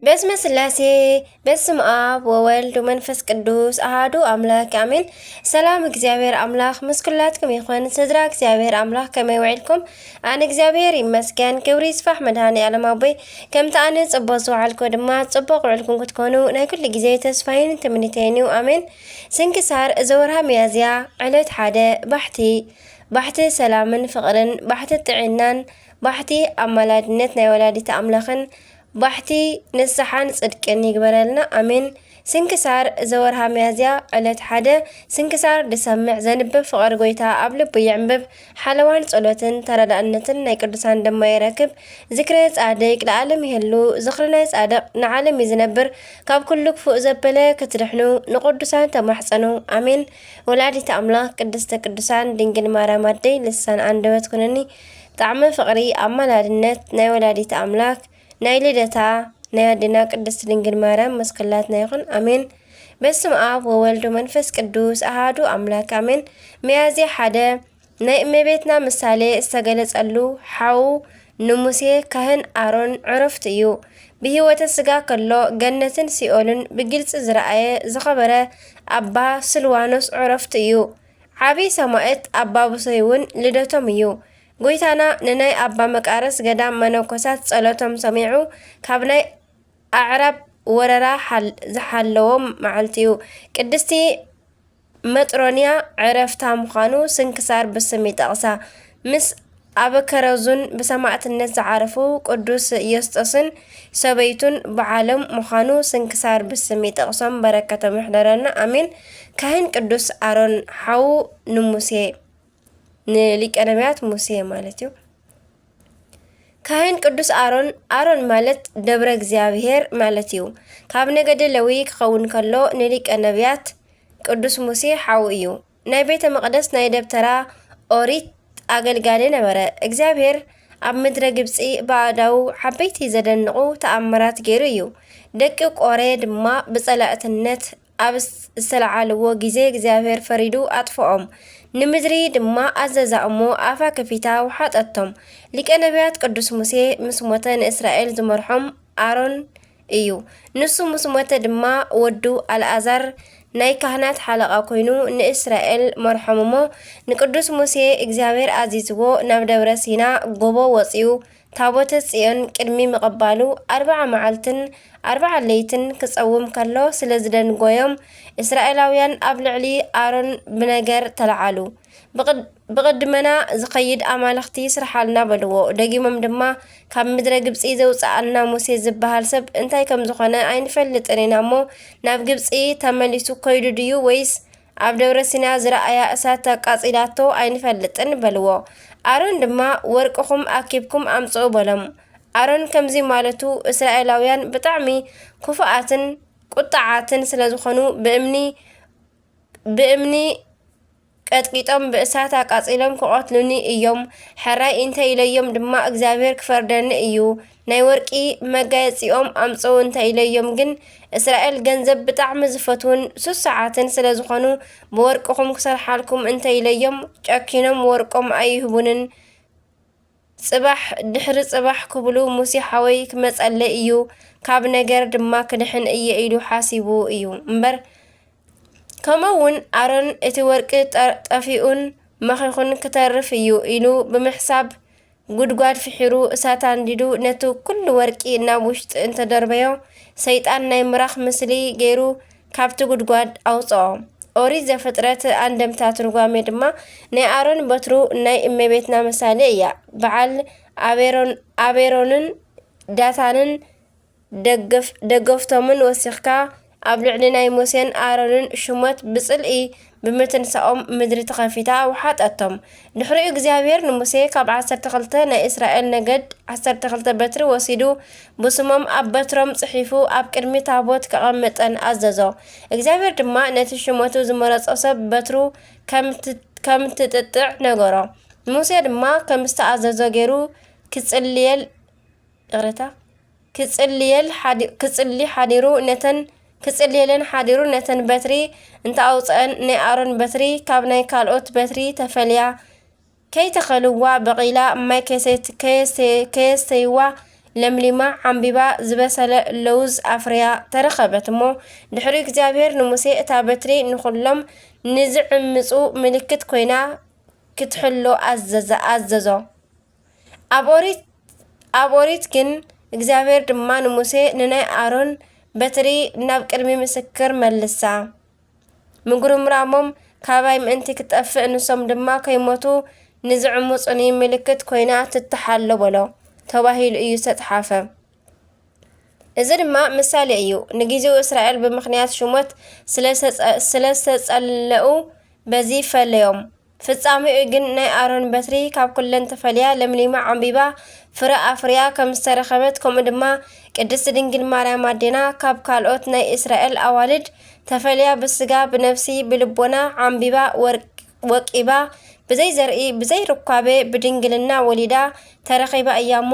በስመ ስላሴ፣ በስም ኣብ ወወልድ ወመንፈስ ቅዱስ ኣሃዱ ኣምላክ ኣሜን። ሰላም እግዚኣብሔር ኣምላክ ምስ ኩላትኩም ይኹን። ስድራ እግዚኣብሔር ኣምላክ ከመይ ውዒልኩም? ኣነ እግዚኣብሔር ይመስገን፣ ክብሪ ይስፋሕ መድኃኔ ዓለም ኣቦይ። ከምቲ ኣነ ጽቡቅ ዝውዓልኩ ድማ ጽቡቅ ውዕልኩም ክትኮኑ ናይ ኩሉ ግዜ ተስፋይን ትምኒተይን እዩ። ኣሜን። ስንክሳር ዘወርሃ ሚያዝያ ዕለት ሓደ። ባሕቲ፣ ባሕቲ ሰላምን ፍቕርን፣ ባሕቲ ጥዕናን፣ ባሕቲ ኣማላድነት ናይ ወላዲተ ኣምላኽን፣ ባሕቲ ንስሓን ጽድቅን ይግበረልና። ኣሜን። ስንክሳር ዘወርሃ ሚያዝያ ዕለት ሓደ። ስንክሳር ዝሰምዕ ዘንብብ ፍቕሪ ጎይታ ኣብ ልቡ የዕንብብ። ሓለዋን ጸሎትን ተረዳእነትን ናይ ቅዱሳን ድማ ይረክብ። ዝክረ ጻድቅ ለዓለም ይህሉ። ዝኽሪ ናይ ጻድቅ ንዓለም እዩ ዝነብር። ካብ ኩሉ ክፉእ ዘበለ ክትድሕኑ ንቅዱሳን ተማሕጸኑ። ኣሜን። ወላዲተ ኣምላኽ ቅድስተ ቅዱሳን ድንግል ማርያም ኣደይ ልሳን ኣንደበት ኩነኒ። ጣዕመ ፍቕሪ ኣማላድነት ናይ ወላዲተ ኣምላክ ናይ ልደታ ናይ ኣዴና ቅድስት ድንግል ማርያም መስክላትና ይኹን። ኣሜን። በስም ኣብ ወወልድ ወመንፈስ ቅዱስ ኣሃዱ ኣምላክ ኣሜን። ሚያዝያ ሓደ። ናይ እመቤትና ምሳሌ ዝተገለጸሉ ሓዉ ንሙሴ ካህን ኣሮን ዕረፍቱ እዩ። ብህይወተ ስጋ ከሎ ገነትን ሲኦልን ብግልጺ ዝረኣየ ዝኸበረ ኣባ ስልዋኖስ ዕረፍቱ እዩ። ዓቢ ሰማዕት ኣባ ብሶይ እውን ልደቶም እዩ። ጎይታና ንናይ ኣባ መቃርስ ገዳም መነኮሳት ጸሎቶም ሰሚዑ ካብ ናይ ኣዕራብ ወረራ ሓል-፣ ዝሓለዎም መዓልቲ እዩ። ቅድስቲ መጥሮንያ ዕረፍታ ምዃኑ ስንክሳር ብስም ይጠቕሳ። ምስ ኣበከረዙን ብሰማዕትነት ዝዓረፉ ቅዱስ ዮስጦስን ሰበይቱን በዓሎም ምዃኑ ስንክሳር ብስም ይጠቕሶም። በረከቶም ይሕደረና። ኣሜን። ካህን ቅዱስ ኣሮን ሓዉ ንሙሴ፣ ንሊቀ ነቢያት ሙሴ ማለት እዩ። ካህን ቅዱስ ኣሮን፣ ኣሮን ማለት ደብረ እግዚኣብሔር ማለት እዩ። ካብ ነገደ ለዊ ክኸውን ከሎ ንሊቀ ነቢያት ቅዱስ ሙሴ ሓዉ እዩ። ናይ ቤተ መቕደስ ናይ ደብተራ ኦሪት ኣገልጋሊ ነበረ። እግዚኣብሔር ኣብ ምድረ ግብጺ ብኣእዳዉ ዓበይቲ ዘደንቑ ተኣምራት ገይሩ እዩ። ደቂ ቆሬ ድማ ብጸላእትነት ኣብ ዝተለዓልዎ ግዜ እግዚኣብሔር ፈሪዱ ኣጥፍኦም። ንምድሪ ድማ ኣዘዛ እሞ ኣፋ ከፊታ ወሓጠቶም። ሊቀ ነቢያት ቅዱስ ሙሴ ምስ ሞተ ንእስራኤል ዝመርሖም ኣሮን እዩ። ንሱ ምስ ሞተ ድማ ወዱ ኣልኣዛር ናይ ካህናት ሓለቓ ኮይኑ ንእስራኤል መርሖም እሞ ንቅዱስ ሙሴ እግዚኣብሔር ኣዚዝዎ ናብ ደብረ ሲና ጎቦ ወፂኡ ታቦተ ጽዮን ቅድሚ ምቕባሉ ኣርብዓ መዓልትን ኣርብዓ ለይትን ክጸውም ከሎ ስለ ዝደንጎዮም፣ እስራኤላውያን ኣብ ልዕሊ ኣሮን ብነገር ተለዓሉ። ብቕድ-፣ ብቕድመና ዝኸይድ ኣማልኽቲ ስርሓልና በልዎ። ደጊሞም ድማ፣ ካብ ምድረ ግብጺ ዘውጽኣና ሙሴ ዝበሃል ሰብ እንታይ ከም ዝኾነ ኣይንፈልጥን ኢና እሞ፣ ናብ ግብጺ ተመሊሱ ከይዱ ድዩ ወይስ ኣብ ደብረ ሲና ዝረኣያ እሳት ኣቃጺላቶ ኣይንፈልጥን በልዎ። ኣሮን ድማ፣ ወርቅኹም ኣኪብኩም ኣምጽኡ በሎም። ኣሮን ከምዚ ማለቱ፣ እስራኤላውያን ብጣዕሚ ክፉኣትን ቁጥዓትን ስለ ዝኾኑ፣ ብእምኒ፣ ብእምኒ ቀጥቂጦም ብእሳት ኣቃጺሎም ክቐትሉኒ እዮም። ሕራይ እንተ ኢለዮም ድማ እግዚኣብሔር ክፈርደኒ እዩ። ናይ ወርቂ መጋየጺኦም ኣምጽኡ እንተ ኢለዮም ግን፣ እስራኤል ገንዘብ ብጣዕሚ ዝፈትዉን ስሱዓትን ስለ ዝኾኑ፣ ብወርቅኹም ክሰርሓልኩም እንተ ኢለዮም፣ ጨኪኖም ወርቆም ኣይህቡንን። ጽባሕ ድሕሪ ጽባሕ ክብሉ፣ "ሙሴ ሓወይ ክመጸለይ እዩ፣ ካብ ነገር ድማ ክድሕን እየ" ኢሉ ሓሲቡ እዩ እምበር፣ ከምኡ እውን ኣሮን እቲ ወርቂ ጠ-፣ ጠፊኡን መኺኹን ክተርፍ እዩ ኢሉ ብምሕሳብ፣ ጉድጓድ ፍሒሩ፣ እሳት ኣንዲዱ፣ ነቲ ኩሉ ወርቂ ናብ ውሽጢ እንተደርበዮ፣ ሰይጣን ናይ ምራኽ ምስሊ ገይሩ ካብቲ ጉድጓድ ኣውጽኦ። ኦሪት ዘፍጥረት ኣንደምታ ትርጓሜ ድማ፣ ናይ ኣሮን በትሩ ናይ እመቤትና ምሳሌ እያ። በዓል ኣቤሮን-፣ ኣቤሮንን ዳታንን ደገፍ-፣ ደገፍቶምን ወሲኽካ፣ ኣብ ልዕሊ ናይ ሙሴን ኣሮንን ሽሞት ብጽልኢ ብምትንሳኦም ምድሪ ተኸፊታ ወሓጠቶም። ድሕሪኡ እግዚኣብሔር ንሙሴ ካብ ዓሰርተ ክልተ ናይ እስራኤል ነገድ ዓሰርተ ክልተ በትሪ ወሲዱ፣ ብስሞም ኣብ በትሮም ጽሒፉ ኣብ ቅድሚ ታቦት ከቐምጠን ኣዘዞ። እግዚኣብሔር ድማ ነቲ ሽሞቱ ዝመረጾ ሰብ በትሩ ከም ት-፣ ከም ትጥጥዕ ነገሮ። ሙሴ ድማ ከም ዝተኣዘዞ ገይሩ ክጽልየል፣ ይቕሬታ፣ ክጽልየል ሓዲ-፣ ክጽሊ ሓዲሩ ነተን፣ ክጽልየለን ሓዲሩ ነተን በትሪ እንተኣውጸአን፣ ናይ ኣሮን በትሪ ካብ ናይ ካልኦት በትሪ ተፈልያ፣ ከይተኸልዋ በቒላ፣ ማይ ከይሰት-፣ ከየስተ-፣ ከየስተይዋ ለምሊማ ዓምቢባ ዝበሰለ ለውዝ ኣፍርያ ተረኸበት። እሞ ድሕሪኡ እግዚኣብሔር ንሙሴ፣ እታ በትሪ ንኹሎም ንዝዕምፁ ምልክት ኮይና ክትሕሎ ኣዘዘ፣ ኣዘዞ። ኣብ ኦሪት፣ ኣብ ኦሪት ግን እግዚኣብሔር ድማ ንሙሴ፣ ንናይ ኣሮን በትሪ ናብ ቅድሚ ምስክር መልሳ፣ ምጉርምራሞም ካባይ ምእንቲ ክጠፍእ፣ ንሶም ድማ ከይሞቱ ንዝዕሙፁኒ ምልክት ኮይና ትተሓሎ በሎ ተባሂሉ እዩ ዝተፅሓፈ። እዚ ድማ ምሳሌ እዩ። ንጊዜኡ እስራኤል ብምኽንያት ሹመት ስለ ዝተጸ-፣ ስለ ዝተጸለኡ በዚ ፈለዮም። ፍጻሜኡ ግን ናይ ኣሮን በትሪ ካብ ኩለን ተፈልያ ለምሊማ ዓምቢባ ፍረ ኣፍርያ ከም ዝተረኸበት፣ ከምኡ ድማ ቅድስት ድንግል ማርያም ኣዴና ካብ ካልኦት ናይ እስራኤል ኣዋልድ ተፈልያ ብስጋ ብነፍሲ ብልቦና ዓምቢባ ወርቅ-፣ ወቂባ ብዘይ ዘርኢ ብዘይ ርኳቤ ብድንግልና ወሊዳ ተረኺባ እያ እሞ፣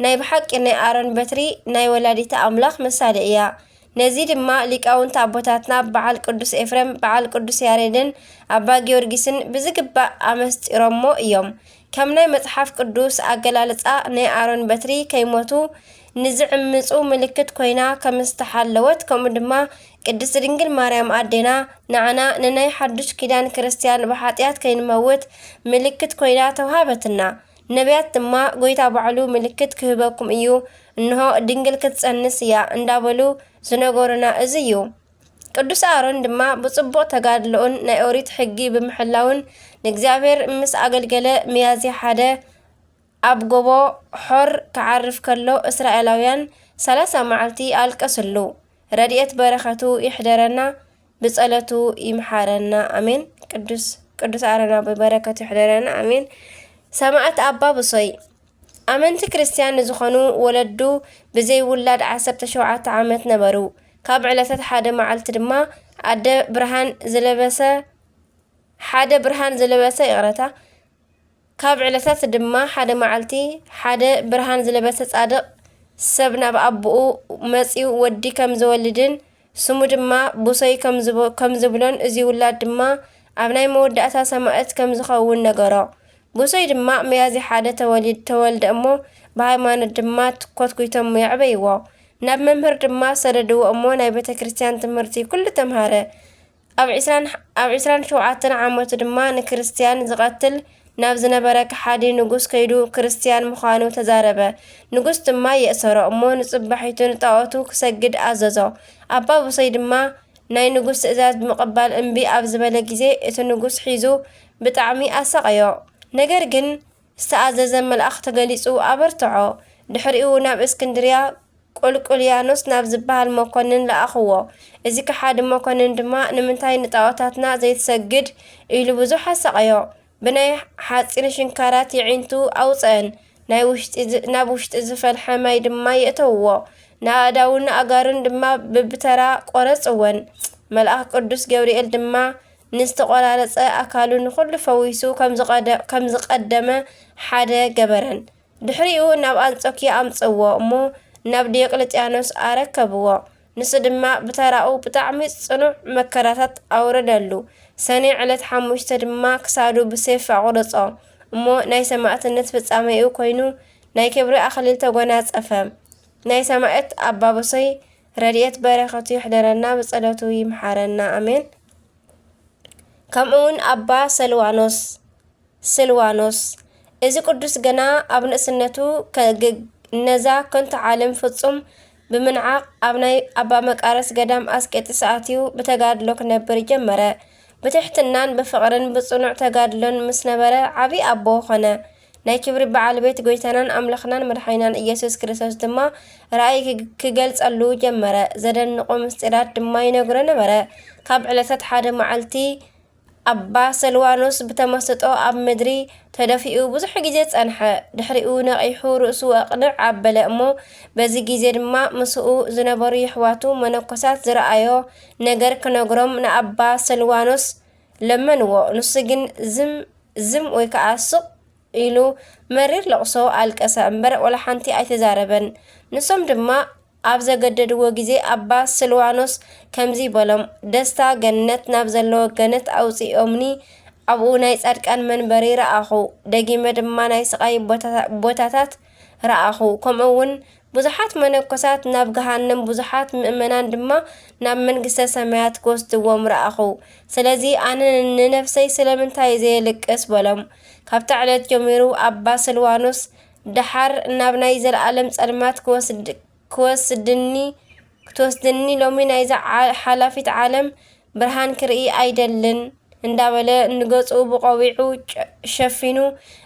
ናይ ብሓቂ ናይ ኣሮን በትሪ ናይ ወላዲተ ኣምላኽ ምሳሌ እያ። ነዚ ድማ ሊቃውንቲ ኣቦታትና በዓል ቅዱስ ኤፍሬም፣ በዓል ቅዱስ ያሬድን ኣባ ጊዮርጊስን ብዝግባእ ኣመስጢሮሞ እዮም። ከም ናይ መጽሓፍ ቅዱስ ኣገላልጻ ናይ ኣሮን በትሪ ከይሞቱ ንዝዕምጹ ምልክት ኮይና ከም ዝተሓለወት፣ ከምኡ ድማ ቅድስት ድንግል ማርያም ኣዴና ንዓና ንናይ ሓዱሽ ኪዳን ክርስትያን ብሓጢኣት ከይንመውት ምልክት ኮይና ተውሃበትና። ነቢያት ድማ፣ "ጎይታ ባዕሉ ምልክት ክህበኩም እዩ፣ እንሆ ድንግል ክትጸንስ እያ" እንዳበሉ ዝነገሩና እዚ እዩ። ቅዱስ ኣሮን ድማ ብጽቡቕ ተጋድሎኡን ናይ ኦሪት ሕጊ ብምሕላውን ንእግዚኣብሔር ምስ ኣገልገለ፣ ሚያዝያ ሓደ ኣብ ጎቦ ሖር ክዓርፍ ከሎ እስራኤላውያን ሰላሳ መዓልቲ ኣልቀስሉ። ረድኤት በረኸቱ ይሕደረና፣ ብጸሎቱ ይምሓረና። ኣሜን። ቅዱስ፣ ቅዱስ ኣሮን ኣቦይ በረከቱ ይሕደረና። ኣሜን። ሰማዕት ኣባ ብሶይ። ኣመንቲ ክርስትያን ንዝኾኑ ወለዱ ብዘይ ውላድ ዓሰርተ ሸውዓተ ዓመት ነበሩ። ካብ ዕለታት ሓደ መዓልቲ ድማ ኣደ ብርሃን ዝለበሰ፣ ሓደ ብርሃን ዝለበሰ፣ ይቕረታ፣ ካብ ዕለታት ድማ ሓደ መዓልቲ ሓደ ብርሃን ዝለበሰ ጻድቕ ሰብ ናብ ኣቦኡ መጺኡ ወዲ ከም ዝወልድን ስሙ ድማ ብሶይ ከም ዝብ-፣ ከም ዝብሎን እዚ ውላድ ድማ ኣብ ናይ መወዳእታ ሰማእት ከም ዝኸውን ነገሮ። ብሶይ ድማ ሚያዝያ ሓደ ተወሊድ-፣ ተወልደ እሞ ብሃይማኖት ድማ ኮትኩይቶም የዕበይዎ። ናብ መምህር ድማ ሰደድዎ እሞ ናይ ቤተ ክርስቲያን ትምህርቲ ኩሉ ተምሃረ። ኣብ ዕስራን፣ ኣብ ዕስራን ሸውዓተን ዓመቱ ድማ ንክርስትያን ዝቐትል ናብ ዝነበረ ከሓዲ ንጉስ ከይዱ ክርስትያን ምዃኑ ተዛረበ። ንጉስ ድማ የእሰሮ እሞ ንጽባሒቱ ንጣኦቱ ክሰግድ ኣዘዞ። ኣባ ብሶይ ድማ ናይ ንጉስ ትእዛዝ ብምቕባል እምቢ ኣብ ዝበለ ግዜ እቲ ንጉስ ሒዙ ብጣዕሚ ኣሳቐዮ። ነገር ግን ዝተኣዘዘ መልኣኽ ተገሊጹ ኣበርትዖ። ድሕሪኡ ናብ እስክንድርያ ቁልቁልያኖስ ናብ ዝበሃል መኮንን ለኣኽዎ። እዚ ከሓዲ መኮንን ድማ፣ "ንምንታይ ንጣኦታትና ዘይትሰግድ?" ኢሉ ብዙሕ ኣሳቐዮ። ብናይ ሓጺን ሽንካራት የዒንቱ ኣውጸአን። ናይ ውሽጢ ዝ-፣ ናብ ውሽጢ ዝፈልሐ ማይ ድማ የእተውዎ። ንኣእዳውን ንኣእጋሩን ድማ ብብተራ ቆረጽወን። መልኣኽ ቅዱስ ገብርኤል ድማ ንዝተቖራረጸ ኣካሉ ንኹሉ ፈዊሱ ከም ዝቐደ-፣ ከም ዝቐደመ ሓደ ገበረን። ድሕሪኡ ናብ ኣንጾኪያ ኣምጽእዎ እሞ ናብ ዲዮቅልጥያኖስ ኣረከብዎ። ንሱ ድማ ብተራኡ ብጣዕሚ ጽኑዕ መከራታት ኣውረደሉ። ሰኔ ዕለት ሓሙሽተ ድማ ክሳዱ ብሴፍ ኣቑረጾ እሞ ናይ ሰማእትነት ፍጻሜኡ ኮይኑ ናይ ክብሪ ኣኽሊል ተጎናጸፈ። ናይ ሰማእት ኣባ ብሶይ ረድኤት በረኸቱ ይሕደረና፣ ብጸሎቱ ይምሓረና። ኣሜን። ከምኡ እውን ኣባ ሰልዋኖስ፣ ስልዋኖስ፣ እዚ ቅዱስ ገና ኣብ ንእስነቱ ከ-፣ ግ-፣ ነዛ ከንቱ ዓለም ፍጹም ብምንዓቕ ኣብ ናይ ኣባ መቃርስ ገዳም ኣስቄጥስ ኣትዩ ብተጋድሎ ክነብር ጀመረ። ብትሕትናን ብፍቕርን ብጽኑዕ ተጋድሎን ምስ ነበረ ዓቢ ኣቦ ኾነ። ናይ ክብሪ በዓል ቤት ጎይታናን ኣምላኽናን መድሓኒናን ኢየሱስ ክርስቶስ ድማ ራእይ ክግ-፣ ክገልጸሉ ጀመረ። ዘደንቑ ምስጢራት ድማ ይነግሮ ነበረ። ካብ ዕለታት ሓደ መዓልቲ ኣባ ሰልዋኖስ ብተመስጦ ኣብ ምድሪ ተደፊኡ ብዙሕ ግዜ ጸንሐ። ድሕሪኡ ነቒሑ ርእሱ ኣቕንዕ ኣበለ እሞ፣ በዚ ግዜ ድማ ምስኡ ዝነበሩ የሕዋቱ መነኮሳት ዝረኣዮ ነገር ክነግሮም ንኣባ ሰልዋኖስ ለመንዎ። ንሱ ግን ዝም፣ ዝም ወይ ከኣ ስቕ ኢሉ መሪር ለቕሶ ኣልቀሰ እምበር፣ ወላ ሓንቲ ኣይተዛረበን። ንሶም ድማ ኣብ ዘገደድዎ ግዜ፣ ኣባ ስልዋኖስ ከምዚ በሎም፣ "ደስታ ገነት ናብ ዘለዎ ገነት ኣውጺኦምኒ፣ ኣብኡ ናይ ጻድቃን መንበሪ ረኣኹ፣ ደጊመ ድማ ናይ ስቓይ ቦታ-፣ ቦታታት ረኣኹ፣ ከምኡ እውን ብዙሓት መነኮሳት ናብ ገሃነም፣ ብዙሓት ምእመናን ድማ ናብ መንግስተ ሰማያት ክወስድዎም ረኣኹ። ስለዚ ኣነ ንነፍሰይ ስለምንታይ ዘየልቅስ በሎም። ካብታ ዕለት ጀሚሩ ኣባ ስልዋኖስ ደሓር ናብ ናይ ዘለኣለም ጸልማት ክወስድ-፣ ክወስድኒ፣ ክትወስድኒ ሎሚ ናይዛ ዓ-፣ ሓላፊት ዓለም ብርሃን ክርኢ ኣይደልን እንዳበለ ንገጹ ብቆቢዑ ጨ-፣ ሸፊኑ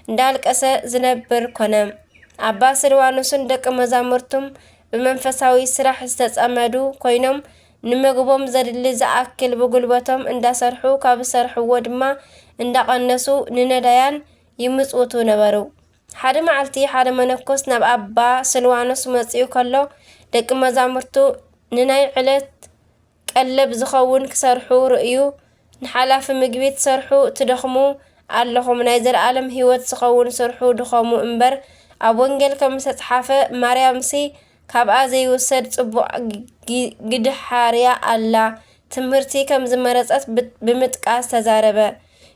እንዳልቀሰ ዝነብር ኮነ። ኣባ ስልዋኖስን ደቂ መዛሙርቱም ብመንፈሳዊ ስራሕ ዝተጸመዱ ኮይኖም፣ ንመግቦም ዘድሊ ዝኣክል ብጉልበቶም እንዳሰርሑ፣ ካብ ዝሰርሕዎ ድማ እንዳቐነሱ ንነዳያን ይምጽውቱ ነበሩ። ሓደ መዓልቲ ሓደ መነኮስ ናብ ኣባ ስልዋኖስ መጺኡ ከሎ፣ ደቂ መዛሙርቱ ንናይ ዕለት ቀለብ ዝኸውን ክሰርሑ ርእዩ፣ "ንሓላፊ ምግቢ ትሰርሑ ትደኽሙ ኣለኹም፣ ናይ ዘለኣለም ህይወት ዝኸውን ስርሑ ድኸሙ እምበር፣ ኣብ ወንጌል ከም ዝተጽሓፈ፣ ማርያምሲ ካብኣ ዘይውሰድ ጽቡቕ ግ-፣ ግድሓርያ ኣላ" ትምህርቲ ከም ዝመረጸት ብ-፣ ብምጥቃስ ተዛረበ።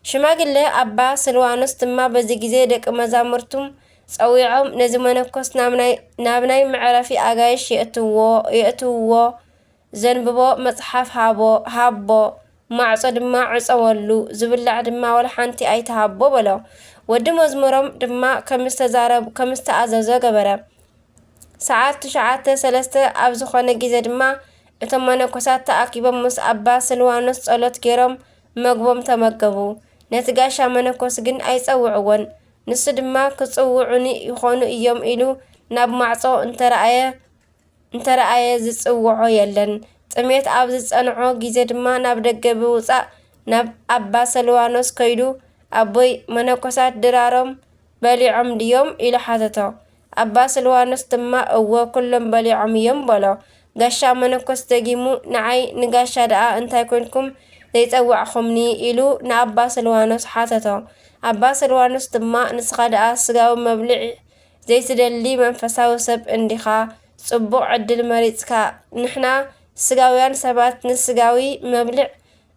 ሽማግለ ኣባ ስልዋኖስ ድማ በዚ ግዜ ደቂ መዛሙርቱም ጸዊዖም፣ "ነዚ መነኮስ ናብ ናይ፣ ናብ ናይ መዕረፊ ኣጋይሽ የእትዎ፣ የእትዎ፣ ዘንብቦ መጽሓፍ ሃቦ፣ ሃቦ፣ ማዕጾ ድማ ዕጸወሉ፣ ዝብላዕ ድማ ዋላ ሓንቲ ኣይትሃቦ" በሎ። ወዲ መዝሙሮም ድማ ከም ዝተዛረብ-፣ ከም ዝተኣዘዞ ገበረ። ሰዓት ትሽዓተ ሰለስተ ኣብ ዝኾነ ግዜ ድማ እቶም መነኮሳት ተኣኪቦም ምስ ኣባ ስልዋኖስ ጸሎት ገይሮም መግቦም ተመገቡ። ነቲ ጋሻ መነኮስ ግን ኣይጸውዕዎን። ንሱ ድማ ክጽውዑኒ ይኾኑ እዮም ኢሉ ናብ ማዕጾ እንተረኣየ፣ እንተረኣየ ዝጽውዖ የለን። ጥሜት ኣብ ዝጸንዖ ግዜ ድማ ናብ ደገ ብምውጻእ ናብ ኣባ ስልዋኖስ ከይዱ፣ "ኣቦይ፣ መነኮሳት ድራሮም በሊዖም ድዮም?" ኢሉ ሓተቶ። ኣባ ስልዋኖስ ድማ፣ "እወ፣ ኩሎም በሊዖም እዮም" በሎ። ጋሻ መነኮስ ደጊሙ፣ "ንዓይ ንጋሻ ደኣ እንታይ ኮንኩም ዘይጸዋዕኹምኒ?" ኢሉ ንኣባ ስልዋኖስ ሓተቶ። ኣባ ስልዋኖስ ድማ፣ "ንስኻ ደኣ ስጋዊ መብልዕ ዘይትደሊ መንፈሳዊ ሰብ እንዲኻ፣ ጽቡቕ ዕድል መሪጽካ። ንሕና ስጋውያን ሰባት ንስጋዊ መብልዕ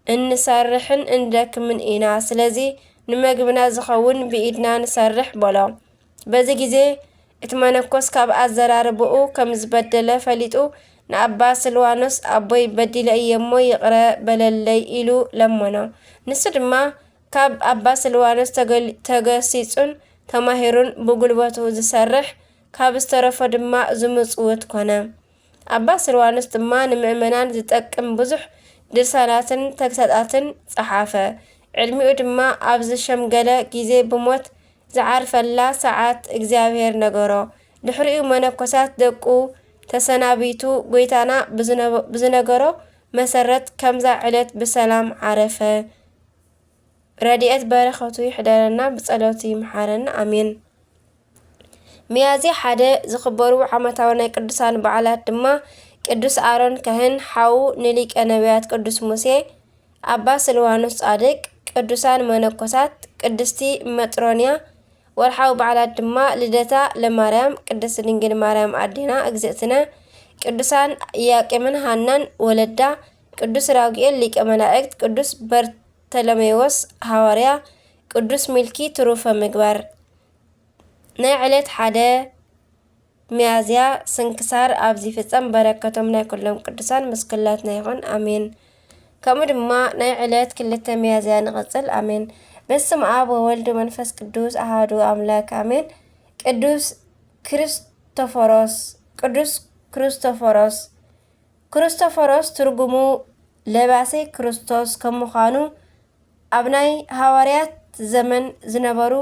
እንሰርሕን እንደክምን ኢና። ስለዚ ንመግብና ዝኸውን ብኢድና ንሰርሕ" በሎ። በዚ ግዜ እቲ መነኮስ ካብ ኣዘራርባኡ ከም ዝበደለ ፈሊጡ ንኣባ ስልዋኖስ፣ "ኣቦይ በዲለ እየ እሞ ይቕረ በለለይ" ኢሉ ለመኖ። ንሱ ድማ ካብ ኣባ ስልዋኖስ ተገል-፣ ተገሲጹን ተማሂሩን ብጉልበቱ ዝሰርሕ፣ ካብ ዝተረፎ ድማ ዝምጽውት ኮነ። ኣባ ስልዋኖስ ድማ ንምእመናን ዝጠቅም ብዙሕ ድርሳናትን ተግሳጻትን ጸሓፈ። ዕድሚኡ ድማ ኣብ ዝሸምገለ ግዜ ብሞት ዝዓርፈላ ሰዓት እግዚኣብሔር ነገሮ። ድሕሪኡ መነኮሳት ደቁ ተሰናቢቱ፣ ጎይታና ብዝነ-፣ ብዝነገሮ መሰረት ከምዛ ዕለት ብሰላም ዓረፈ። ረድኤት በረኸቱ ይሕደረና፣ ብጸሎቱ ይምሓረና። ኣሜን። ሚያዝያ ሓደ ዝኽበሩ ዓመታዊ ናይ ቅዱሳን በዓላት ድማ ቅዱስ ኣሮን ካህን፣ ሓዉ ንሊቀ ነቢያት ቅዱስ ሙሴ፣ ኣባ ስልዋኖስ ጻድቅ፣ ቅዱሳን መነኮሳት፣ ቅድስቲ መጥሮንያ። ወርሓዊ በዓላት ድማ ልደታ ለማርያም፣ ቅድስት ድንግል ማርያም ኣዴና እግዝእትነ፣ ቅዱሳን ኢያቄምን ሃናን ወለዳ፣ ቅዱስ ራጉኤል ሊቀ መላእክት፣ ቅዱስ በርተሎሜዎስ ሃዋርያ፣ ቅዱስ ሚልኪ ትሩፈ ምግባር። ናይ ዕለት ሓደ ሚያዝያ ስንክሳር ኣብዚ ይፍጸም። በረከቶም ናይ ኩሎም ቅዱሳን ምስ ኩላትና ይኹን። ኣሜን። ከምኡ ድማ ናይ ዕለት ክልተ ሚያዝያ ንቐጽል። ኣሜን። በስመ ኣብ ወወልድ ወመንፈስ ቅዱስ ኣሃዱ ኣምላክ ኣሜን። ቅዱስ ክርስቶፎሮስ፣ ቅዱስ ክርስቶፎሮስ። ክርስቶፎሮስ ትርጉሙ ለባሴ ክርስቶስ ከም ምዃኑ፣ ኣብ ናይ ሃዋርያት ዘመን ዝነበሩ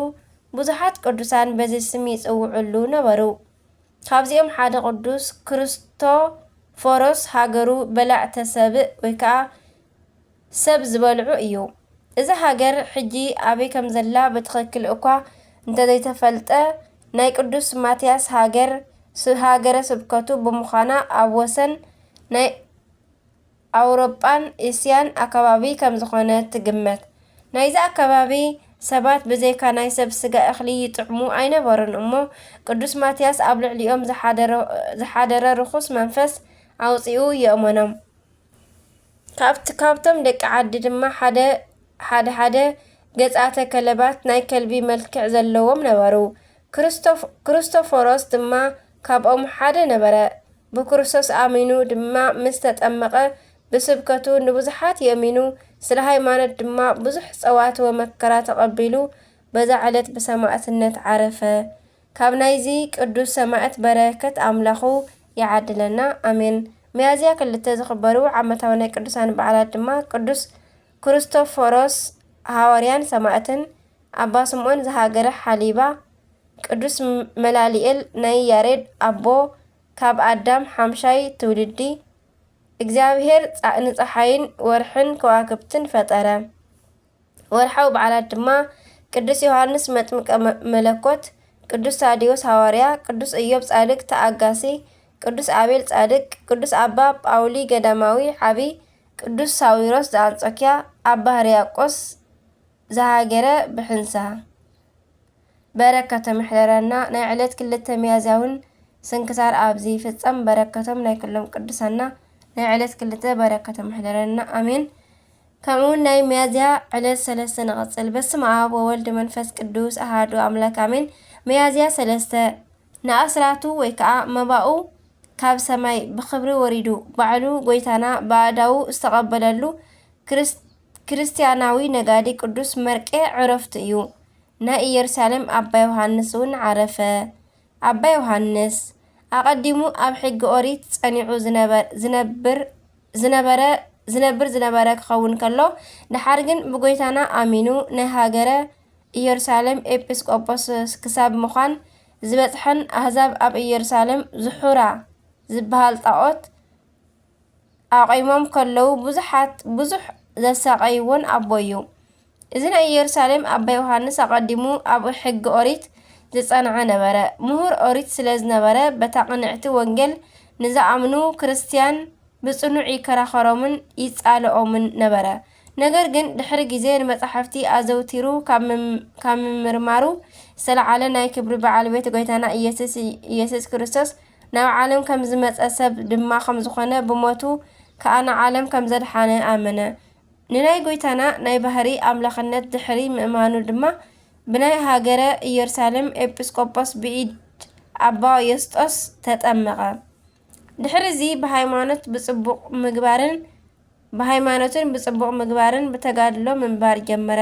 ብዙሓት ቅዱሳን በዚ ስም ይጽውዑሉ ነበሩ። ካብዚኦም ሓደ ቅዱስ ክርስቶፎሮስ ሃገሩ በላዕተ ሰብእ ወይ ከኣ ሰብ ዝበልዑ እዩ። እዛ ሃገር ሕጂ ኣበይ ከም ዘላ ብትኽክል እኳ እንተዘይተፈልጠ፣ ናይ ቅዱስ ማትያስ ሃገር ስ-፣ ሃገረ ስብከቱ ብምዃና፣ ኣብ ወሰን ናይ ኣውሮጳን እስያን ኣከባቢ ከም ዝኾነ ትግመት። ናይዚ ኣከባቢ ሰባት ብዘይካ ናይ ሰብ ስጋ እኽሊ ይጥዕሙ ኣይነበሩን እሞ፣ ቅዱስ ማትያስ ኣብ ልዕሊኦም ዝሓደረ፣ ዝሓደረ ርኹስ መንፈስ ኣውጺኡ የእመኖም። ካብቲ፣ ካብቶም ደቂ ዓዲ ድማ ሓደ፣ ሓደ፣ ሓደ ገጻተ ከለባት ናይ ከልቢ መልክዕ ዘለዎም ነበሩ። ክርስቶፍ-፣ ክርስቶፎሮስ ድማ ካብኦም ሓደ ነበረ። ብክርስቶስ ኣሚኑ ድማ ምስ ተጠመቐ፣ ብስብከቱ ንብዙሓት የእሚኑ፣ ስለ ሃይማኖት ድማ ብዙሕ ጸዋትወ መከራ ተቐቢሉ፣ በዛ ዕለት ብሰማዕትነት ዓረፈ። ካብ ናይዚ ቅዱስ ሰማዕት በረከት ኣምላኹ ይዓድለና፣ ኣሜን። ሚያዝያ ክልተ ዝኽበሩ ዓመታዊ ናይ ቅዱሳን በዓላት ድማ ቅዱስ ክርስቶፎሮስ ሃዋርያን ሰማዕትን፣ ኣባ ስምዖን ዘሃገረ ሓሊባ፣ ቅዱስ መላሊኤል ናይ ያሬድ ኣቦ፣ ካብ ኣዳም ሓምሻይ ትውልዲ፣ እግዚኣብሔር ጻ-፣ ንጸሓይን ወርሕን ከዋክብትን ፈጠረ። ወርሓዊ በዓላት ድማ ቅዱስ ዮሃንስ መጥምቀ መ-፣ መለኮት፣ ቅዱስ ታዲዮስ ሃዋርያ፣ ቅዱስ ኢዮብ ጻድቅ ተኣጋሲ፣ ቅዱስ ኣቤል ጻድቅ፣ ቅዱስ ኣባ ጳውሊ ገዳማዊ ዓቢ፣ ቅዱስ ሳዊሮስ ዘኣንጾኪያ፣ ኣባ ሕርያቆስ ዘሃገረ ብሕንሳ። በረከቶም ይሕደረና። ናይ ዕለት ክልተ ሚያዝያ እውን ስንክሳር ኣብዚ ይፍጸም። በረከቶም ናይ ኩሎም ቅዱሳና ናይ ዕለት ክልተ በረከቶም ይሕደረና። ኣሜን። ከምኡ እውን ናይ ሚያዝያ ዕለት ሰለስተ ንቐጽል። በስመ ኣብ ወወልድ መንፈስ ቅዱስ ኣሃዱ ኣምላክ ኣሜን። ሚያዝያ ሰለስተ ንኣስራቱ ወይ ከዓ መባኡ ካብ ሰማይ ብኽብሪ ወሪዱ ባዕሉ ጎይታና ብኣእዳዉ ዝተቐበለሉ ክርስ-፣ ክርስትያናዊ ነጋዲ ቅዱስ መርቄ ዕረፍቱ እዩ። ናይ ኢየሩሳሌም ኣባ ዮሃንስ እውን ዓረፈ። ኣባ ዮሃንስ ኣቐዲሙ ኣብ ሕጊ ኦሪት ጸኒዑ ዝነበር-፣ ዝነብር፣ ዝነበረ፣ ዝነብር ዝነበረ ክኸውን ከሎ፣ ደሓር ግን ብጎይታና ኣሚኑ ናይ ሃገረ ኢየሩሳሌም ኤጲስቆጶስ ክሳብ ምዃን ዝበጽሐን ኣህዛብ ኣብ ኢየሩሳሌም ዝሑራ ዝበሃል ጣዖት ኣቑሞም ከለዉ ብዙሓት፣ ብዙሕ ዘሳቐይዎን ኣቦ እዩ። እዚ ናይ ኢየሩሳሌም ኣባ ዮሃንስ ኣቐዲሙ ኣብ ሕጊ ኦሪት ዝጸንዐ ነበረ። ምሁር ኦሪት ስለ ዝነበረ፣ በታ ቅንዕቲ ወንጌል ንዝኣምኑ ክርስትያን ብጽኑዕ ይከራኸሮምን ይጻልኦምን ነበረ። ነገር ግን ድሕሪ ግዜ ንመጻሕፍቲ ኣዘውቲሩ ካብ ምም-፣ ካብ ምምርማሩ ዝተለዓለ ናይ ክብሪ በዓል ቤት ጎይታና ኢየሱስ፣ ኢየሱስ ክርስቶስ ናብ ዓለም ከም ዝመጸ ሰብ ድማ ከም ዝኾነ ብሞቱ ከኣ ንዓለም ከም ዘድሓነ ኣመነ። ንናይ ጎይታና ናይ ባህሪ ኣምላኽነት ድሕሪ ምእማኑ ድማ ብናይ ሃገረ ኢየሩሳሌም ኤጲስቆጶስ ብኢድ ኣባ ዮስጦስ ተጠመቐ። ድሕሪ እዚ ብሃይማኖት ብጽቡቕ ምግባርን ብሃይማኖትን ብጽቡቕ ምግባርን ብተጋድሎ ምንባር ጀመረ።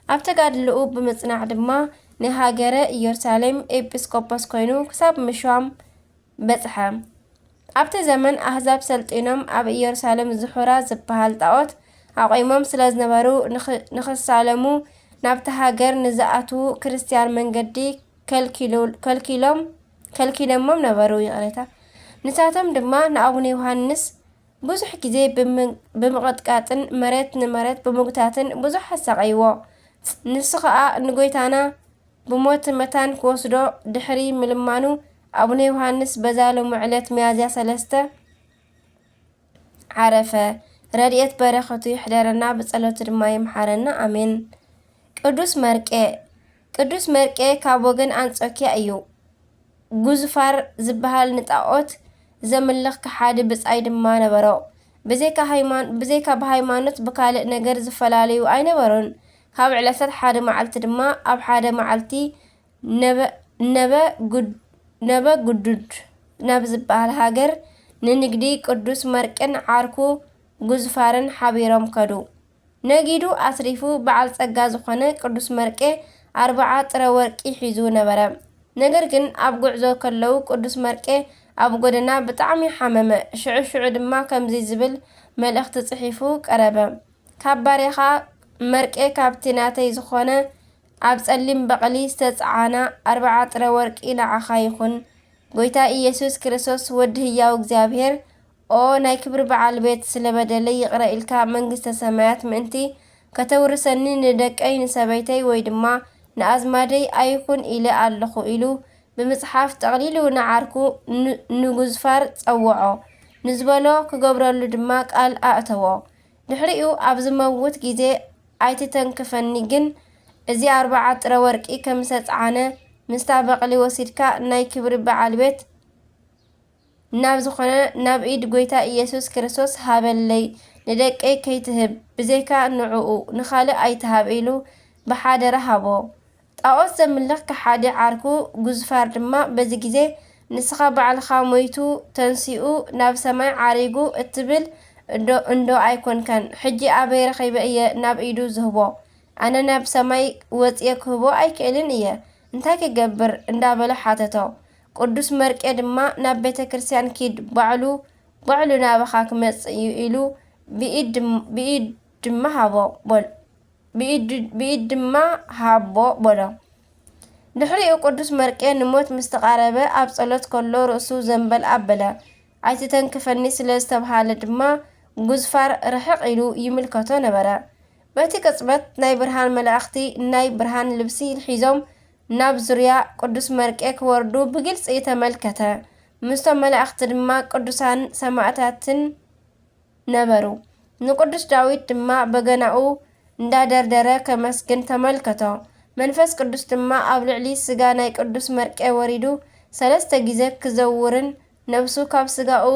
ኣብ ተጋድሎኡ ብምጽናዕ ድማ ንሃገረ ኢየሩሳሌም ኤጲስቆጶስ ኮይኑ ክሳብ ምሻም በጽሐ። ኣብቲ ዘመን ኣህዛብ ሰልጢኖም ኣብ ኢየሩሳሌም ዝሑራ ዝበሃል ጣዖት ኣቑሞም ስለ ዝነበሩ ንኽ-፣ ንኽሳለሙ ናብቲ ሃገር ንዝኣትዉ ክርስትያን መንገዲ ከልኪሉ-፣ ከልኪሎም፣ ከልኪሎሞም ነበሩ። ይቕሬታ። ንሳቶም ድማ ንኣቡነ ዮሃንስ ብዙሕ ግዜ ብም-፣ ብምቕጥቃጥን መሬት ንመሬት ብምጉታትን ብዙሕ ኣሳቐይዎ። ንሱ ኸኣ ንጎይታና ብሞት መታን ክወስዶ ድሕሪ ምልማኑ ኣቡነ ዮሃንስ በዛ ሎሚ ዕለት ሚያዝያ ሰለስተ ዓረፈ። ረድኤት በረኸቱ ይሕደረና፣ ብጸሎቱ ድማ ይምሓረና። ኣሜን። ቅዱስ መርቄ። ቅዱስ መርቄ ካብ ወገን ኣንጾኪያ እዩ። ጉዝፋር ዝበሃል ንጣዖት ዘምልኽ ከሓዲ ብጻይ ድማ ነበሮ። ብዘይካ ሃይማን-፣ ብዘይካ ብሃይማኖት ብካልእ ነገር ዝፈላለዩ ኣይነበሩን። ካብ ዕለታት ሓደ መዓልቲ ድማ ኣብ ሓደ መዓልቲ ነበ-፣ ነበ ጉድ-፣ ነበ ጉዱድ ናብ ዝበሃል ሃገር ንንግዲ ቅዱስ መርቄን ዓርኩ ጉዝፋርን ሓቢሮም ከዱ። ነጊዱ ኣትሪፉ በዓል ጸጋ ዝኾነ ቅዱስ መርቄ ኣርብዓ ጥረ ወርቂ ሒዙ ነበረ። ነገር ግን ኣብ ጉዕዞ ከለዉ ቅዱስ መርቄ ኣብ ጎደና ብጣዕሚ ሓመመ። ሽዑ ሽዑ ድማ ከምዚ ዝብል መልእኽቲ ጽሒፉ ቀረበ። ካብ ባርያኻ መርቄ ካብቲ ናተይ ዝኾነ ኣብ ጸሊም በቕሊ ዝተጸዓና ኣርብዓ ጥረ ወርቂ ንዓኻ ይኹን። ጎይታ ኢየሱስ ክርስቶስ ወዲ ህያው እግዚኣብሔር፣ ኦ ናይ ክብሪ በዓል ቤት፣ ስለ በደለይ ይቕረ ኢልካ መንግስተ ሰማያት ምእንቲ ከተውርሰኒ ንደቀይ ንሰበይተይ ወይ ድማ ንኣዝማደይ ኣይኹን ኢለ ኣለኹ ኢሉ ብምጽሓፍ ጠቕሊሉ ንዓርኩ ን-፣ ንጉዝፋር ጸውዖ። ንዝበሎ ክገብረሉ ድማ ቃል ኣእተዎ። ድሕሪኡ ኣብ ዝመውት ግዜ ኣይትተንክፈኒ፣ ግን እዚ ኣርብዓ ጥረ ወርቂ ከም ዝተጻዕነ ምስታ በቕሊ ወሲድካ ናይ ክብሪ በዓል ቤት ናብ ዝኾነ ናብ ኢድ ጎይታ ኢየሱስ ክርስቶስ ሃበለይ፣ ንደቀይ ከይትህብ፣ ብዘይካ ንዕኡ ንኻልእ ኣይትሃብ ኢሉ ብሓደራ ሃቦ። ጣዖት ዘምልኽ ከሓዲ ዓርኩ ጉዝፋር ድማ በዚ ግዜ ንስኻ ባዕልኻ ሞይቱ ተንሲኡ ናብ ሰማይ ዓሪጉ እትብል እንዶ፣ እንዶ ኣይኮንካን? ሕጂ ኣበይ ረኺበ እየ ናብ ኢዱ ዝህቦ? ኣነ ናብ ሰማይ ወጽየ ክህቦ ኣይክእልን እየ። እንታይ ክገብር? እንዳበለ ሓተቶ። ቅዱስ መርቄ ድማ ናብ ቤተ ክርስቲያን ኪድ፣ ባዕሉ፣ ባዕሉ ናባኻ ክመጽእ እዩ ኢሉ ብኢድ ድም-፣ ብኢድ ድማ ሃቦ በል-፣ ብኢድ፣ ብኢድ ድማ ሃቦ በሎ። ድሕሪኡ ቅዱስ መርቄ ንሞት ምስ ተቓረበ ኣብ ጸሎት ከሎ ርእሱ ዘንበል ኣበለ። ኣይትተንክፈኒ ስለ ዝተብሃለ ድማ ጉዝፋር ርሕቕ ኢሉ ይምልከቶ ነበረ። በቲ ቅጽበት ናይ ብርሃን መላእኽቲ ናይ ብርሃን ልብሲ ሒዞም ናብ ዙርያ ቅዱስ መርቄ ክወርዱ ብግልጺ ተመልከተ። ምስቶም መላእኽቲ ድማ ቅዱሳን ሰማዕታትን ነበሩ። ንቅዱስ ዳዊት ድማ በገናኡ እንዳደርደረ ከመስግን ተመልከቶ። መንፈስ ቅዱስ ድማ ኣብ ልዕሊ ስጋ ናይ ቅዱስ መርቄ ወሪዱ ሰለስተ ግዜ ክዘውርን ነብሱ ካብ ስጋኡ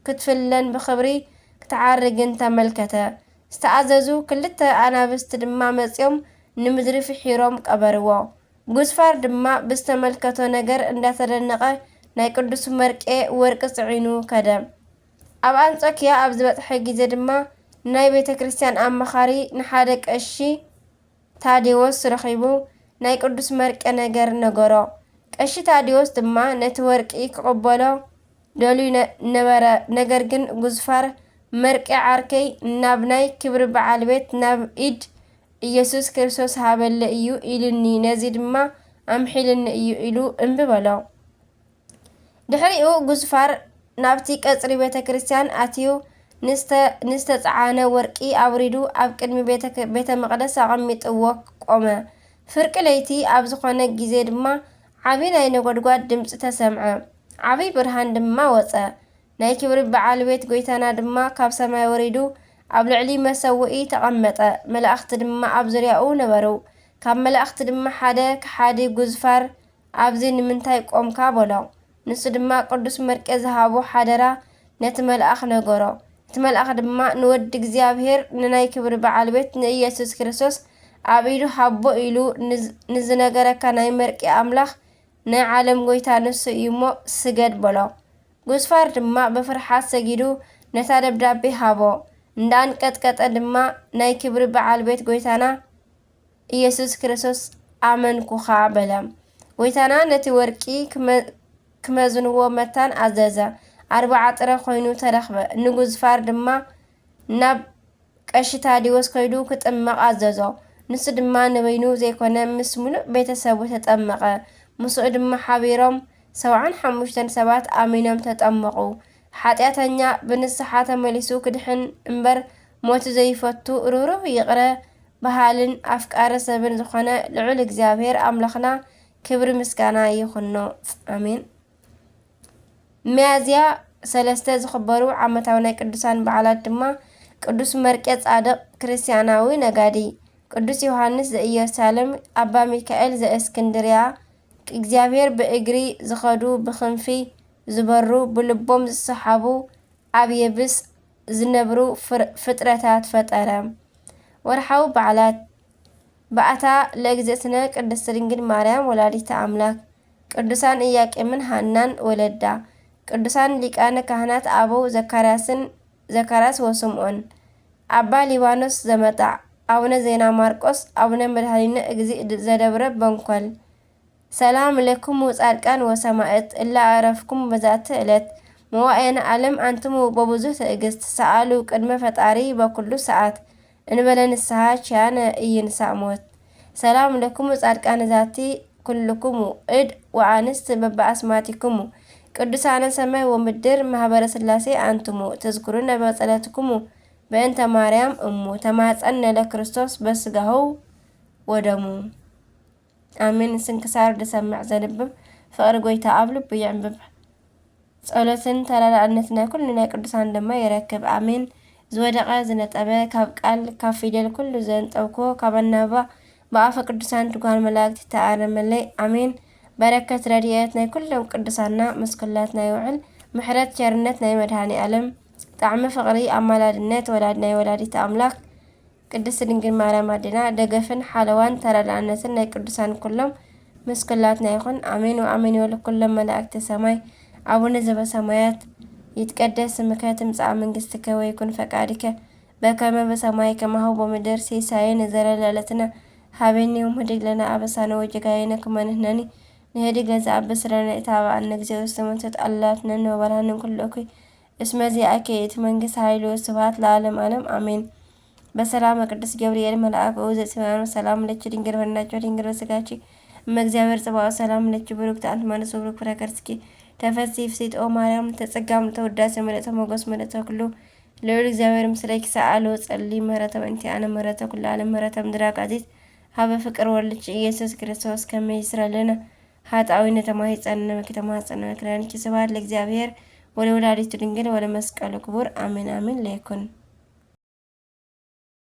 ክትፍለን ብኽብሪ ክትዓርግን ተመልከተ። ዝተኣዘዙ ክልተ ኣናብስቲ ድማ መጺኦም ንምድሪ ፍሒሮም ቀበርዎ። ጉዝፋር ድማ ብዝተመልከቶ ነገር እንዳተደነቐ ናይ ቅዱስ መርቄ ወርቂ ጽዒኑ ከደ። ኣብ ኣንጾኪያ ኣብ ዝበጽሐ ግዜ ድማ ናይ ቤተ ክርስቲያን ኣማኻሪ ንሓደ ቀሺ ታዴዎስ ረኺቡ ናይ ቅዱስ መርቄ ነገር ነገሮ። ቀሺ ታዴዎስ ድማ ነቲ ወርቂ ክቕበሎ ደልዩ ነ-፣ ነበረ። ነገር ግን ጉዝፋር መርቄ ዓርከይ ናብ ናይ ክብሪ በዓል ቤት ናብ ኢድ ኢየሱስ ክርስቶስ ሃበለ እዩ ኢሉኒ፣ ነዚ ድማ ኣምሒልኒ እዩ ኢሉ እምቢ በሎ። ድሕሪኡ ጉዝፋር ናብቲ ቀጽሪ ቤተ ክርስቲያን ኣትዩ ንስተ-፣ ንዝተጸዓነ ወርቂ ኣውሪዱ ኣብ ቅድሚ ቤተ ክ-፣ ቤተ መቕደስ ኣቐሚጥዎ ቆመ። ፍርቂ ለይቲ ኣብ ዝኾነ ግዜ ድማ ዓቢ ናይ ነጎድጓድ ድምጺ ተሰምዐ። ዓቢ ብርሃን ድማ ወጸ። ናይ ክብሪ በዓል ቤት ጎይታና ድማ ካብ ሰማይ ወሪዱ ኣብ ልዕሊ መሰውኢ ተቐመጠ። መላእኽቲ ድማ ኣብ ዙርያኡ ነበሩ። ካብ መላእኽቲ ድማ ሓደ ከሓዲ ጉዝፋር፣ "ኣብዚ ንምንታይ ቆምካ?" በሎ። ንሱ ድማ ቅዱስ መርቄ ዝሃቦ ሓደራ ነቲ መልኣኽ ነገሮ። እቲ መልኣኽ ድማ፣ "ንወዲ እግዚኣብሔር፣ ንናይ ክብሪ በዓል ቤት ንኢየሱስ ክርስቶስ ኣብ ኢዱ ሃቦ ኢሉ ንዝ-፣ ንዝነገረካ ናይ መርቄ ኣምላኽ፣ ናይ ዓለም ጎይታ ንሱ እዩ እሞ ስገድ" በሎ። ጉስፋር ድማ ብፍርሓት ሰጊዱ ነታ ደብዳቤ ሃቦ። እንዳኣንቀጥቀጠ ድማ፣ "ናይ ክብሪ በዓል ቤት ጎይታና ኢየሱስ ክርስቶስ ኣመንኩኻ" በለ። ጎይታና ነቲ ወርቂ ክመ-፣ ክመዝንዎ መታን ኣዘዘ። ኣርብዓ ጥረ ኮይኑ ተረኽበ። ንጉዝፋር ድማ ናብ ቀሺ ታዲዎስ ከይዱ ክጥመቕ ኣዘዞ። ንሱ ድማ ንበይኑ ዘይኮነ፣ ምስ ምሉእ ቤተሰቡ ተጠመቐ። ምስኡ ድማ ሓቢሮም ሰብዓን ሓሙሽተን ሰባት ኣሚኖም ተጠመቑ። ሓጢኣተኛ ብንስሓ ተመሊሱ ክድሕን እምበር፣ ሞቱ ዘይፈቱ፣ ርህሩህ፣ ይቕረ በሃልን ኣፍቃሪ ሰብን ዝኾነ ልዑል እግዚኣብሔር ኣምላኽና ክብሪ ምስጋና ይኹኖ። ኣሜን። ሚያዝያ ሰለስተ ዝኽበሩ ዓመታዊ ናይ ቅዱሳን በዓላት ድማ፣ ቅዱስ መርቄ ጻድቕ ክርስትያናዊ ነጋዲ፣ ቅዱስ ዮሃንስ ዘኢየሩሳሌም፣ ኣባ ሚካኤል ዘእስክንድርያ፣ እግዚኣብሔር ብእግሪ ዝኸዱ፣ ብኽንፊ ዝበሩ፣ ብልቦም ዝሰሓቡ፣ ኣብ የብስ ዝነብሩ ፍር-፣ ፍጥረታት ፈጠረ። ወርሓዊ በዓላት። በዓታ ለእግዝእትነ ቅድስት ድንግል ማርያም ወላዲተ ኣምላክ፣ ቅዱሳን ኢያቄምን ሃናን ወለዳ፣ ቅዱሳን ሊቃነ ካህናት ኣበው ዘካርያስን፣ ዘካርያስ ወስምዖን፣ ኣባ ሊባኖስ ዘመጣዕ፣ ኣቡነ ዜና ማርቆስ፣ ኣቡነ መድኃኒነ እግዚእ ዘደብረ በንኮል። ሰላም ለክሙ ጻድቃን ወሰማዕት እለ ኣዕረፍኩም በዛቲ ዕለት፣ መዋእያነ ዓለም ኣንትሙ በብዙህ ትዕግስት፣ ሰኣሉ ቅድመ ፈጣሪ በኩሉ ሰዓት፣ እንበለ ንስሓ ኪያነ ኢይንሳእ ሞት። ሰላም ለክሙ ጻድቃነ ዛቲ ኩልክሙ እድ ወኣንስት በበኣስማቲክሙ፣ ቅዱሳነ ሰማይ ወምድር ማህበረ ሥላሴ ኣንትሙ፣ ትዝክሩነ በጸሎትክሙ በእንተ ማርያም እሙ፣ ተማጸነ ለክርስቶስ በስጋሁ ወደሙ። ኣሜን። ስንክሳር ዝሰምዕ ዘንብብ፣ ፍቕሪ ጐይታ ኣብ ልቡ የዕንብብ። ጸሎትን ተራዳእነት ናይ ኩሉ ናይ ቅዱሳን ድማ ይረክብ። ኣሜን። ዝወደቐ ዝነጠበ፣ ካብ ቃል ካብ ፊደል ኩሉ ዘንጠብኮ፣ ካብ ኣናብባ ብኣፈ ቅዱሳን ትጓል መላእክት ይተኣረመለይ። ኣሜን። በረከት ረድኤት ናይ ኩሎም ቅዱሳና ምስኩላትና ይውዕል። ምሕረት ቸርነት ናይ መድኃኔ ዓለም፣ ጣዕሚ ፍቕሪ ኣማላድነት ወላድ ናይ ወላዲት ኣምላክ ቅድስት ድንግል ማርያም ኣዴና፣ ደገፍን ሓለዋን ተራዳእነትን ናይ ቅዱሳን ኩሎም ምስኩላትና ይኹን። ኣሜን ወኣሜን ይበሉ ኩሎም መላእክተ ሰማይ። አቡነ ዘበሰማያት ይትቀደስ ስምከ ትምጻእ መንግስትከ ወይኩን ፈቃድከ በከመ በሰማይ ከማሁ በምድር። ሲሳየነ ዘለለ ዕለትነ ሀበኒ ዮም ህድግ ለነ አበሳነ ወጌጋየነ ከመ ንሕነኒ ንህድግ ለዘአብስ ለነ። ኢታብአነ እግዚኦ ውስተ መንሱት አላትነ ወበልሐነ ኩሉ እኩይ እስመ ዚአከ ይእቲ መንግስት ኃይል ወስብሐት ለዓለም ዓለም አሜን። በሰላም ቅዱስ ገብርኤል መልአክ ኦ ዘጽዮን ሰላም ለኪ ድንግል በድናኪ ድንግል በስጋኪ እመ እግዚአብሔር ጽባኦት ሰላም ለኪ ብሩክት አንቲ እምአንስት ወብሩክ ፍሬ ከርስኪ ተፈሲ ፍሲት ኦ ማርያም ተጸጋም ተወዳሴ መለተ ሞገስ መለተ ኩሉ ልዑል እግዚአብሔር ምስሌኪ ሰአሎ ጸሊ ምህረተ በእንቲ አነ ምህረተ ኩሉ ዓለም ምህረተ ምድራ ቃዚት ሀበ ፍቅር ወልድኪ ኢየሱስ ክርስቶስ ከመ ይስረለነ ኃጣዊ ነተማሂጸነ ወኪተማጸነ ክዳንኪ ስብሐት ለእግዚአብሔር ወለወላዲቱ ድንግል ወለመስቀሉ ክቡር አሜን አሜን ለይኩን።